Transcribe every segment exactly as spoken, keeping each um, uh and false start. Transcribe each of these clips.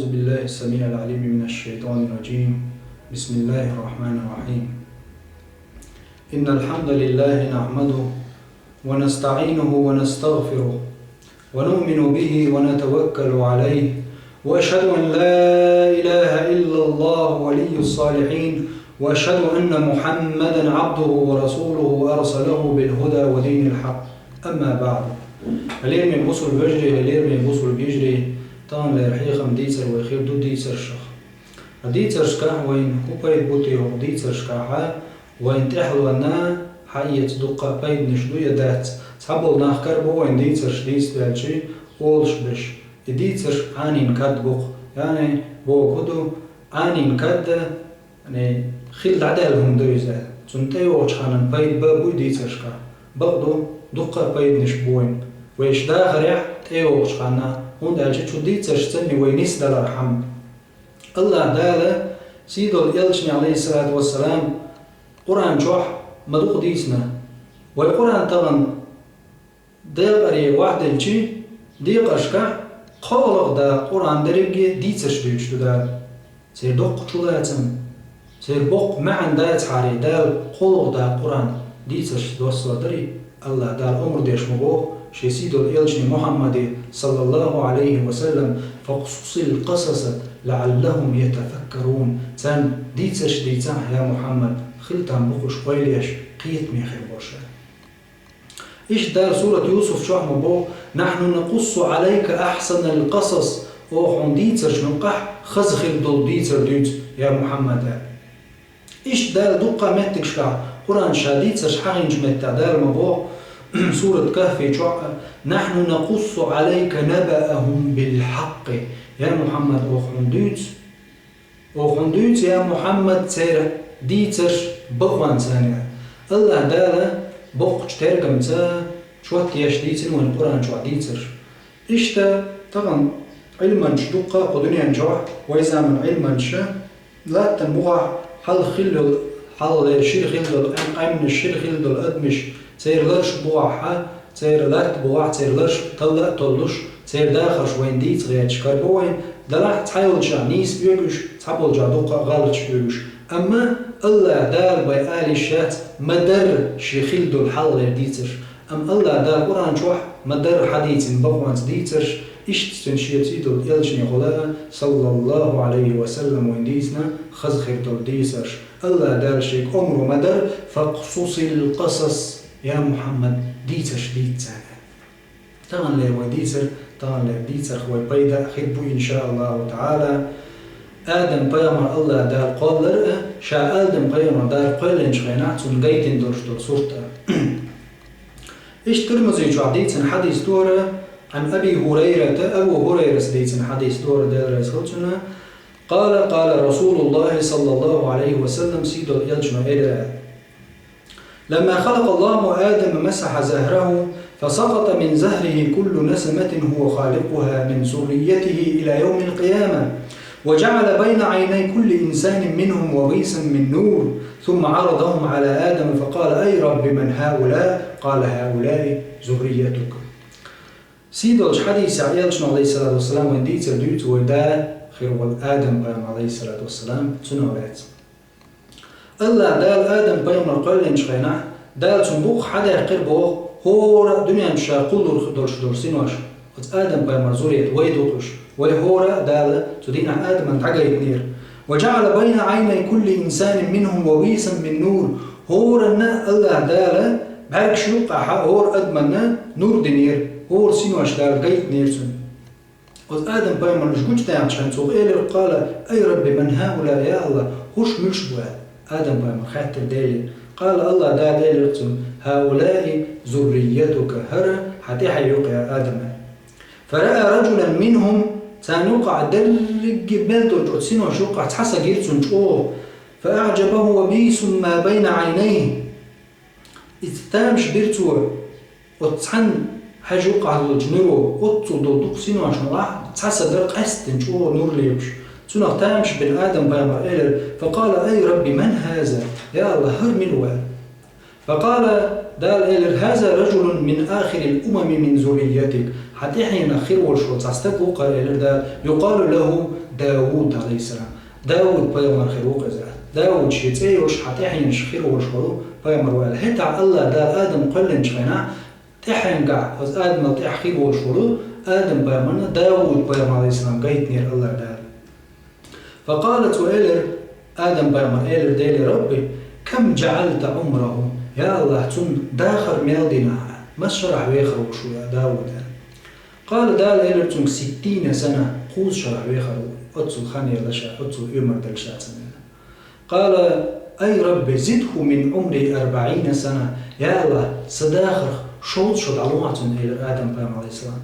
أعوذ بالله السميع العليم من الشيطان الرجيم. بسم الله الرحمن الرحيم. إن الحمد لله نحمده ونستعينه ونستغفره ونؤمن به ونتوكل عليه، وأشهد أن لا إله إلا الله ولي الصالحين، وأشهد أن محمدا عبده ورسوله أرسله بالهدى ودين الحق. أما بعد. Хьалераме бусулба вежарий, хьалераме бусулба йижарий, таханлера хьехам дийцар вай хир ду дийцаршах. А дийцаршкахь вайна хӀун пайда бу те, хӀокху дийцаршкахь вайна тӀаьхьалонна хьаэца дуккха а пайданаш ду я дац? Цхьаболу нах карабо вайна дийцарш дийца даьлча, олуш берш: и дийцарш Ӏанин кад бу-кх. Яъни, бохург хӀун ду, Ӏанин кад, яъни, хила дӀадаьлла хӀума ду иза. Цунна тӀейогӀучу ханна пайда бан а бу и дийцаршкахь. Бакъ ду, дуккха а пайданаш бу вайна вайша дахарехь тӀейогӀучу ханна, хӀунда аьлча цу дийцаршца-м вай нисдалархьама. АллахӀ Дала сийдолу элчане, Ӏалайхиссалату вассалам, Къуръан чохь ма дукха дийцина. Вай Къуръан тахана декъаре охьадиллича, декъашкахь кхоалгӀа дакъа Къуръан дерриге дийцарш дуьйцуш ду Дала. Церан доккха чулацам, церан боккха маьӀна дацахьара, Дала кхоалгӀа дакъа Къуръан дийцарш доссор дарий? АллахӀ Дала омра деш ма боху Шен сийдолу элчане Мухьаммаде, саллаллаху Ӏалайхи ва саллам: «فاقصص القصص لعلهم يتفكرون». Царна дийцарш дийцахь, я Мухьаммад, хила там бу-кх уьш ойла еш, кхетаме хир болуш. Иштта Дала сурат Юсуф чохь ма боху: «نحن نقص عليك أحسن القصص», оха хьуна дийцаршна юккъахь хаза хир долу дийцар дуьйцу, я Мухьаммад, аьлла. Иштта Дала дуккха а меттигашкахь Къуръан ша дийцарш хьахийначу меттехь Дала ма боху, сурат Кахфи чохь а: «نحن نقص عليك نبأهم بالحق». Я Мухьаммад, оха хьуна дуьйцу, оха хьуна дуьйцу, я Мухьаммад, церан дийцарш бакъонца, аьлла. АллахӀ Дала боккхачу тергамца чот еш дийцина вайна Къуръан чохь дийцарш. Иштта тахана Ӏилманчаш дуккха а кху дуьнен чохь, вай заманан Ӏилманчаша, латтана бухахь хьалха хилла йолу, хьалхалера шира хилла долу къаьм-, къаьмнаш, шира хилла долу адамаш, церан ларш бухахь, церан латта бухахь, церан ларш талла а толлуш, церан дахарш вайна дийца гӀерташ карабо вайна, делахь цхьайолчохь нийса оьгуш, цхьаболчохь дуккха а гӀалаташ оьгуш. Амма АллахӀ Дала бен ала йиш яц ма-дарра шен хилла долу хьалхалера дийцарш. Амма АллахӀ Дала Къуръан чохь ма-дарра хьадийцина бакъонца дийцарш, иштта цуьнан шен сийдолу элчанехула, саллаллаху Ӏалайхи ва саллам, вайна дийцина хаза хир долу дийцарш. АллахӀ Дала шега омра ма-дарра: «فاقصص القصص», я Мухьаммад, дийцарш дийца царна. Таханлера вай дийцар, таханлера дийцарх вай пайда а хир бу, иншааллаху таӀала. Адам-пайхамар АллахӀ Дала кхоллар а, ша Адам-пайхамар Дала кхоьллинчу хенахь цунна гайтина долуш долу сурт а. Иштта Тирмизи чохь дийцина хьадис ду хӀара, Ӏан Аби ХӀурайрата, Абу ХӀурайрас дийцина хьадис ду хӀара, Дела реза хуьлда цунна, къала, къала Расулуллахи саллаллаху Ӏалайхи ва саллам, сийдолу элчано элира: «لما خلق الله آدم مسح ظهره، فسقط من ظهره كل نسمة هو خالقها من ذريته إلى يوم القيامة، وجعل بين عيني كل إنسان منهم وبيسا من نور، ثم عرضهم على آدم فقال: أي رب، من هؤلاء؟ قال: هؤلاء ذريتك». Сийдолчу хьадисехь элчано, Ӏалайхиссалату вассалам, вайна дийцар дуьйцу вай да хир волу Адам-пайхамар, Ӏалайхиссалату вассалам, цунах лаьцна. АллахӀ Дала Адам-пайхамар кхоьллинчу хенахь, Дала цунна букъ хьадаьккхира боху хӀора а дуьнен чу ша кхуллур долуш долу синош, оцу Адам-пайхамар зурет вай ду-кх уьш. Вай хӀора а Дала цу дийнахь Адамна дӀагайтинера. «وجعل بين عيني كل إنسان منهم وبيسا من نور». ХӀоранна АллахӀ Дала бӀаьргаш юккъахьа хӀора адаманна нур динера, хӀора синош Дала гайтинера цунна. Оцу Адам-пайхамарна уьш гучудаьхначу хенахь цо элира, къала: «Ай Рабби, ман хӀаулаи?» Я АллахӀ, хӀорш муьлш бу аьлла. Адам-пайхамар хаьттира Деле. Къала, АллахӀ Дала элира цунна: «ХӀаулаи зурриятука», хӀара хьан тӀаьхье ю-кх, я Адам. Фараа раджулан минхум, царна юккъахь дерриге мел долчу оцу синош юккъахь цхьа са гира цунна чӀогӀа. Фа аъджабаху вабийсун ма байна Ӏайнайхи. Иза тамаш бира цо, оцу цхьана хьаьжа юккъахь долчу нуро, оццул долу дукха синошна юкъахь цхьа са дара къаьсттина чӀогӀа нур лепаш. Цунах тамаш бина Адам-пайхамар элира: «Факъала: ай Рабби, ман хаза?» Я АллахӀ, хӀара мила ву аьлла. Факъала, Дала элира: «Хаза раджулун мин ахирил умами мин зурриятик». Хьан тӀаьхьенах хир волуш волу цхьа стаг ву-кх хӀара, элира Дала, «юкъалу лаху Дауд, алейхиссалам. Дауд пайхамар хир ву-кх иза. Дауд шен цӀе йолуш, хьан тӀаьхьенаш хир волуш волу пайхамар ву аьлла. ХӀетахь АллахӀ Дала Адам кхоьллинчу хенахь, тӀаьхьенгахь, оцу Адамал тӀаьхьа хир волуш волу Адам пайхамарна Дауд пайхамар, алейхиссалам, гайтинера АллахӀ Дала. Факъала, цо элира, Адам пайхамар элира Деле: «Рабби, кам джаӀалта Ӏумраху?» Я АллахӀ, цунна дахар мел дина хьан? Маса шарахь вехар волуш ву и Дауд? Къала, Дала элира цуьнга: «Ситтина сана», кхузткъа шарахь вехар ву, оццул хан елла ша, оццул оьмар делла ша цунна. Къала: «Ай Рабби, зидху мин Ӏумри арбаӀина сана». Я АллахӀ, сан дахарх шовзткъа шо дӀалохьа цунна, элира Адам пайхамар, алейхиссалам.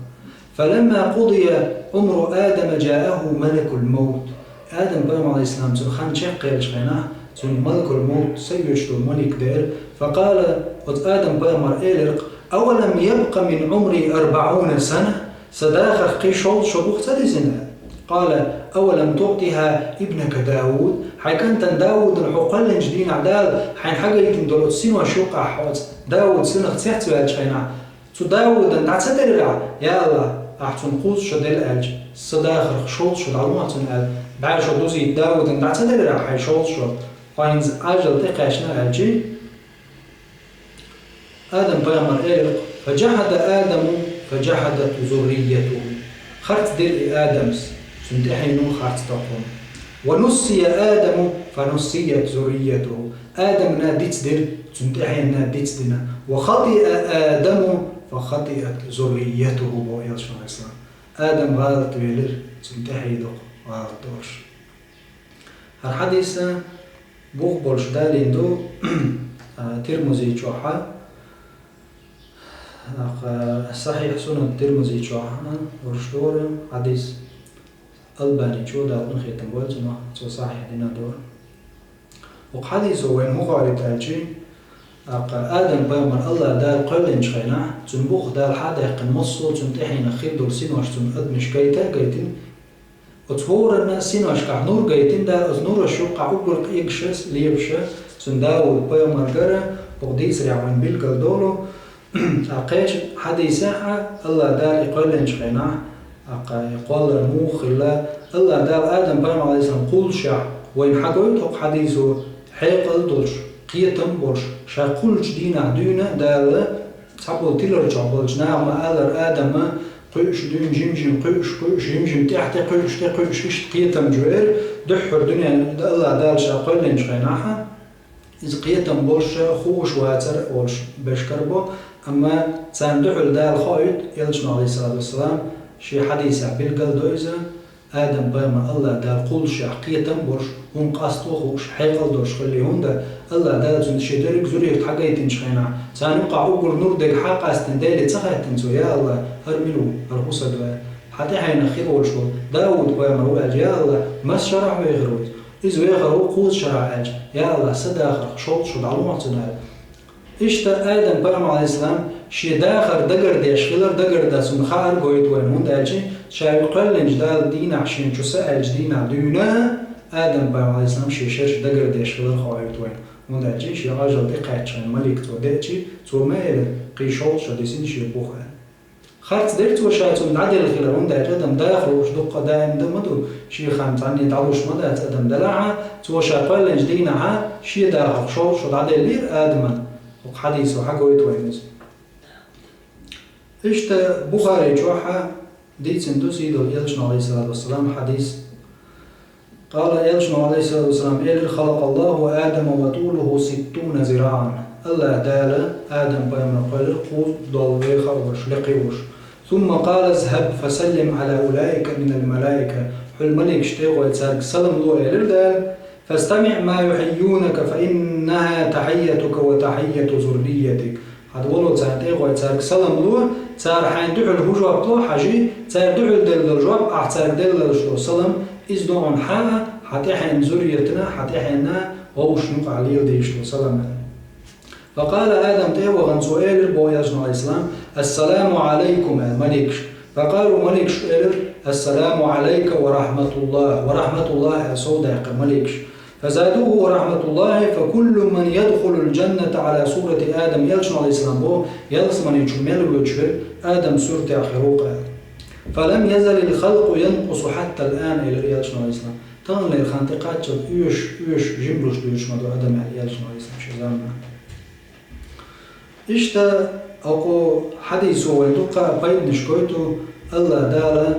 Фаламма къудия Ӏумру Адама джааху малакул маут. Адам пайхамар, алейхиссалам, цуьнан хан чекхъеллачу хенахь, цуьнга малакул маут, са оьцуш долу малик, деара. Факъала, оцу Адам пайхамар элира-кх: «Авалам ябкъа мин Ӏумри арбаӀуна сана?» Сан дахарх кхин шовзткъа шо бух ца дисина? Къала: «Авалам туътиха ибнака Дауд?» Хьайн кӀантана Даудана хьо кхоьллинчу дийнахь Дала хьайна хьагайтина долу оцу синош юккъехь, оцу Дауд синах цецваьллачу хенахь, цу Даудана дӀа ца делира ахь, я АллахӀ, ахь цунна кхузткъа шо делла аьлча, сан дахарх шовзткъа шо дӀалохьа цунна аьлла, бӀе шо дузийта Даудана дӀа ца делира ахь хьайн шовзткъа шо, хьо хӀинца Ӏажал тӀекхаьчна аьлчи? Адам пайхамар элира: «Фаджахада Адаму, фаджахадат зурриятуху». Харц дира и Адамс, цуьнан тӀаьхьено харц доккхура. «Ва нуссия Адаму, фа нуссият зурриятуху». Адамна дицдира, цуьнан тӀаьхьенна дицдина. «Ва хатиа Адаму, фа хатиат зурриятуху», боху элчано, алейхиссалам. Адам гӀалат велира, цуьнан тӀаьхье доккху гӀалат долуш. ХӀара хьадиса бух болуш далийна ду, а, Тирмузи чохь, а, Сахьихь Сунан Тирмузи чохь, а, луьйш дара хьадис. Албани чу, Дала къинхетам бойла цунах, цо сахьихь дина дара. Оцу хьадисо вайна хӀун хоуьйту аьлчи, а, Адам пайхамар АллахӀ Дала кхоьллинчу хенахь, цуьнан бух Дала хьа а даьккхина, массо а цуьнан тӀаьхьенах хир долу синош цунна адамашка гайта а гайтина, оцу хӀоранна синошкахь нур гайтина Дала, оцу нураш юккъехь уггар къегаш а, лепаш а, цуьнан Дауд пайхамар гара, оцу дийцарехь вайна билгал долу. Ткъа кхечу хьадисехь а, АллахӀ Дала и кхоьллинчу хенахь, а, кху и кхоллар муха хилла, АллахӀ Дала Адам пайхамар, алейхиссалам, кхуллушехь, вайна хьагойту хӀокху хьадисо, хьекъал долуш, кхетам болуш, ша кхуллучу дийнахь дуьйна а Дала, цхьаболу тилар чохь болчу наха ма-аллара, Адама кхуьуш дуьйна жим-жим кхуьуш, кхуьуш, жим-жим тӀаьхьа тӀе кхуьуш, тӀе кхуьуш, иштта кхетамчу веара, дуьххьара дуьненна АллахӀ Дала ша кхоьллинчу хенахь, иза кхетам болуш а, хууш вацара а олуш берш карабо, амма царна дуьхьал Дала хоуьйту, элчано, алейхиссалату вассалам, шен хьадисехь билгал до иза, Адам пайхамар АллахӀ Дала кхуллушехь кхетам болуш, хӀума къасто хууш, хьекъал долуш хилла, хӀунда АллахӀ Дала цунна шен дерриг а зуррият хьагайтинчу хенахь, царна юкъахь уггар нур дерг хьа а къастийна, Деле ца хаьттина цо: «Я АллахӀ, хӀара мила ву, хӀара хӀун са ду?» аьлла. Хьан тӀаьхьенах хир волуш волу Дауд пайхамар ву аьлча: «Я АллахӀ, маса шарахь вехар ву иза?» Иза вехар ву кхузткъа шарахь аьлча: «Я АллахӀ, сан дахарх шовзткъа шо дӀалохьа цунна», аьлла. Иштта Адам пайхамар, алейхиссалам, шен дахар дагардеш хилар, дагардан цунна хаар гойту вайна, хӀунда аьлча ша кхоьллинчу Дала дийнахь шена чу са аьллачу дийнахь дуьйна а Адам пайхамар, алейхиссалам, шен шераш дагардеш хилар хоуьйту вайна, хӀунда аьлча шен Ӏажал тӀекхаьчча хьайн малик цо деачи, цо ма элира: «Кхин шовзткъа шо дисина шен бух», аьлла. Харц дира цо ша цунна дӀаделла хилар, хӀунда аьлча адам даха лууш дуккха а даим дан ма ду, шен хан цхьанне дӀалуш ма дац адам, делахь а, цо ша кхоьллинчу дийнахь а шен дахарх шовзткъа шо дӀаделлера Адаман. ХӀокху хьадисо хьагойту вайна иза. Иштта Бухари чохь а дийцина ду сийдолу элчано, алейхиссалату вассалам, хьадис. Къала, элчано, алейхиссалату вассалам, элира: «Халакъаллаху Адама ва тулуху ситтуна зираан». АллахӀ Дала Адам пайхамар кхоьллира кхузткъа долу вехар волуш, лекха волуш. «Сумма къала: изхаб фасаллим ала улаика минал малаика». Хьуьлла маликаш тӀе а гӀой, цаьрга салам ло, элира Дала. «Фастамиъ ма юхьийюнака, фа иннаха тахьийятука ва тахьийяту зурриятик». Хьан вало царна тӀе а гӀой, цаьрга салам ло, цара хьайна дуьхьал хӀун жоп ло хьажи, цара дуьхьал делла долу жоп, ахь цаьрга делла долуш долу салам, иза ду хьуна хьан а, хьан тӀаьхьенан зурриятана, хьан тӀаьхьенна вовшашна юкъахь леладийш долу салам аьлла. Факъала Адам, тӀе а вахана, цо элира, боху элчано, алейхиссалам: «Ассаламу алайкум», аьлла маликаш. Факъалу, маликаш элира: «Ассаламу алайка ва рахматуллах, ва рахматуллах», аьлла сов даьккхира маликаш. «Фазадуху рахматуллахи, факуллу ман ядхулул джанната ала сурати Адам». Элчано, алейхиссалам, боху: «Ялсамани чу мел воьдуш верг Адам суртехь хир ву-кх», аьлла. «فلم يزل الخلق ينقص حتى الآن», элира элчано, алейхиссалам. Таханлера хан тӀекхаччалц оьшуш, оьшуш, жима луш доьдуш ма ду адам, аьлла элчано, алейхиссалам, шен заманахь. Иштта оцу хьадисо вайна дуккха а пайданаш гойту, Аллах Дала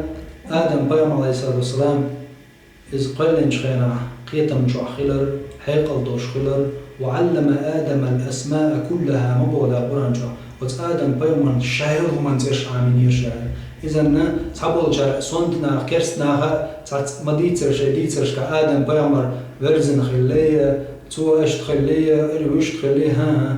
Адам пайхамар, алейхиссалату вассалам, иза кхоьллинчу хенахь кхетам чохь хилар, хьекъал долуш хилар, «وعلم آدم الأسماء كلها» ма боху Дала Къуръан чохь. Оцу Адам пайхамарна ша йолу хӀуманна цӀераш Ӏамийнера ша. Изанна цхьаболчара сонта наха, керста наха а цхьацца ма дийцара шайн дийцаршкахь Адам пайхамар верзина хилла я, цо аьшта хилла я, или вуьшта хилла я, хӀан-хӀа.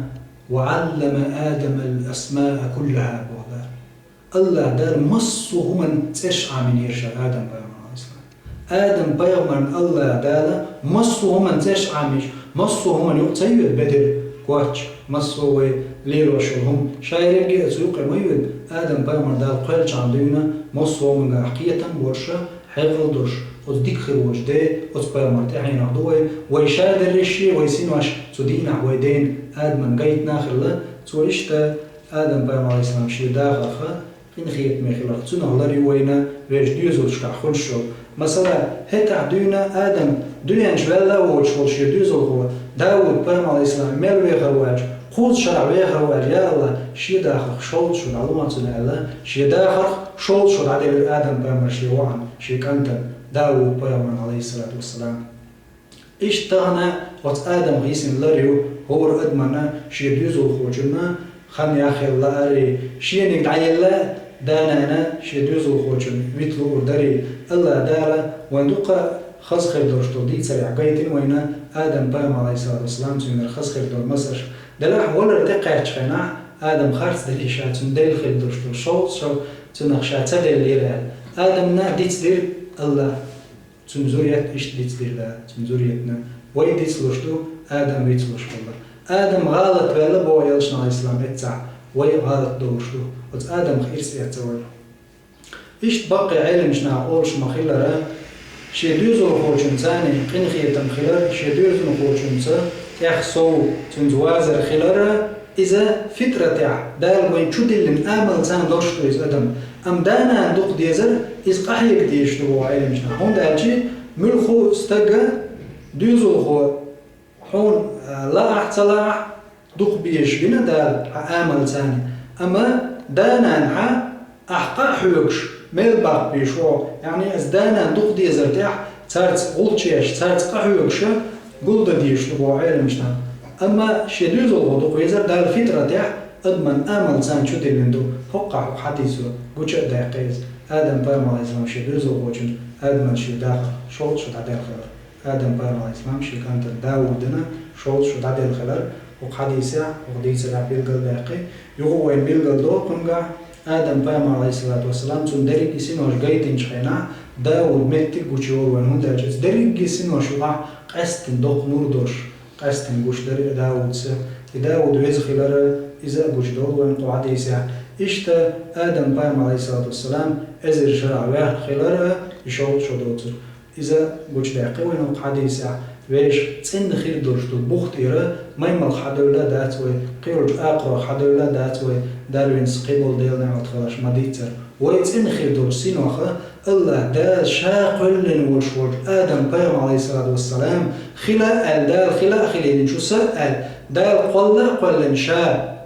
«وعلم آدم الأسماء كلها» боху Дала. Аллах Дала массо а хӀуманна цӀераш Ӏамийнера ша Адам пайхамарна, алейхиссалам. Адам пайхамарна Аллах Дала массо а хӀуманна цӀераш Ӏамийча, массо а хӀуманна юкъа ца йоьду бедар, коч, массо а вай лелош йолу хӀума, ша ерриге а цу юкъе ма йоьду. Адам пайхамар Дала кхоьллинчхьана дуьйна массо а хӀуманехь кхетам болуш, хьекъал долуш, оцу дика хир волчу Ден, оцу пайхамарна тӀаьхьенах ду вай, вай ша дерриш а, вай синош цу дийнахь вай ден Адамна гайтина а хилла, цо иштта Адам пайхамар, алейхиссалам, шен дахарх къинхетаме хиларх, цунах лар ю вайна вешан доьзалшкахь хуьлуш йолу. Масала, хӀетахь дуьйна Адам дуьнен чу ваьлла а воцуш волу шен доьзалхо Дауд пайхамар, алейхиссалам, мел вехар ву аьлча, кхузза шарахь вехар ву аьлча, я Аллах, шен дахарх шовзткъа шо дӀалур ма ду цунна аьлла, шен дахарх шовзткъа шо дӀаделира Адам пайхамар шен воӀана, шен кӀантана, Дауд пайхамарна, алейхиссалату вассалам. Иштта тахана оцу Адамах йисина лар ю хӀора адамна шен доьзалхочунна хан яхъелла лаарий, шениг дӀаелла а, да-нана шен доьзалхочун вита луур дарий. Аллах Дала вайн дуккха а хаза хир долуш долу дийцарехь гайтина вайна Адам пайхамар, алейхиссалату вассалам, цуьнгара хаза хир долу масарш. Делахь валар тӀекхаьччу хенахь Адам харцделира ша, цуьнан делла хир долуш долу шовзткъа шо цунах ша ца деллера аьлла. Адамна дицдира Аллах. Цуьнан зуррият иштта дицдира, цуьнан зурриятна. Вай дицлуш ду, Адам вицлуш хилла. Адам гӀалат ваьлла боху элчано, алейхиссалам, эццахь, вай гӀалат долуш ду. Оцу Адамах ирс эцна вай. Иштта баккхий Ӏеламчу наха олуш ма-хиллара, шен доьзалхочун царна къинхетам хилар, шен доьзалхочунца тӀех сов, цуьнца вазар хилар, иза фитратехь, Дала вайна чу диллина амал царна долуш ду иза адам. Амма да-нана дукха дезар, иза къахьега дезаш ду боху Ӏеламчу наха. ХӀунда аьлча муьлхха а стага доьзалхо хьуна, а, лаахь а, ца лаахь а, дукха безаш гина Дала хьан амал царна. Амма да-нана хьан ахь къа а хьоьгуш, мел баккха безаш ву хьо. Яъни, аса да-нана дукха дезар тӀехь, цаьрца гӀулч еш, цаьрца къа хьоьгуш, гулдан дезаш ду боху Ӏеламчу наха. Амма шен доьзалхо дукха везар Дала фитратехь, адаман амал царна чу диллина ду. ХӀокхахь хӀокху хьадисо гуча а даьккхи иза. Адам пайхамар, алейхиссалам, шен доьзалхочун, Адаман шен дахарх шовзткъа шо дӀаделла хилар. Адам пайхамар, алейхиссалам, шен кӀантана Даудана шовзткъа шо дӀаделла хилар. ХӀокху хьадисехь, хӀокху дийцарехь билгалдаьккхи. Юха вайна билгалдо кхуьнгахь, Адам пайхамар, алейхиссалату вассалам, цунна дерриге синош гайтинчу хенахь, Дауд меттиг гучуйолу вайна, хӀунда аьлча иза дерриге синош юкъахь къаьсттина доккха нур долуш, къаьсттина гуш дара и Дауда. И Дауд веза хилар, иза а гучудолу вайна кху хьадисехь. Иштта Адам пайхамар, алейхиссалату вассалам, эзар шарахь ваьхна хилар, и шовзткъа шо доцург. Иза гучудаьккхи вайна хӀокху хьадисехь, вешан цӀена хир долуш долу бух тӀера маймалх хьадевлла а дац вай, кхийолчу акхарх хьадевлла а дац вай, Дарвинс, кхиболу Делан неӀалт хуьлда, ма-дийццара. Вай цӀена хир долчу синох Аллах Дала ша кхоьллина волуш волчу Адам пайхамар, алейхиссалату вассалам, хила а аьлла, Дала хила а хилийначу са а аьлла, Дала кхолла а кхоьллина ша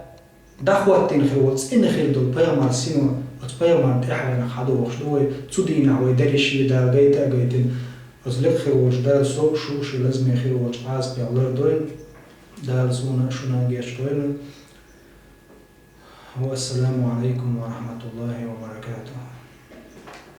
дӀахӀоттийна хир волу цӀена хир долу пайхамар сино оцу пайхамарна тӀаьхьенах хьадохуш ду вай, цу дийнахь вай дерриш а Дала гайта а гайтина. Оцу лекха хир волчу Дала со а, шу а шен лазаме хир волчу Ӏазапех лардойла. Дала суна а, шуна а гечдойла. Вассаламу алейкум ва рахматуллахи ва баракатух.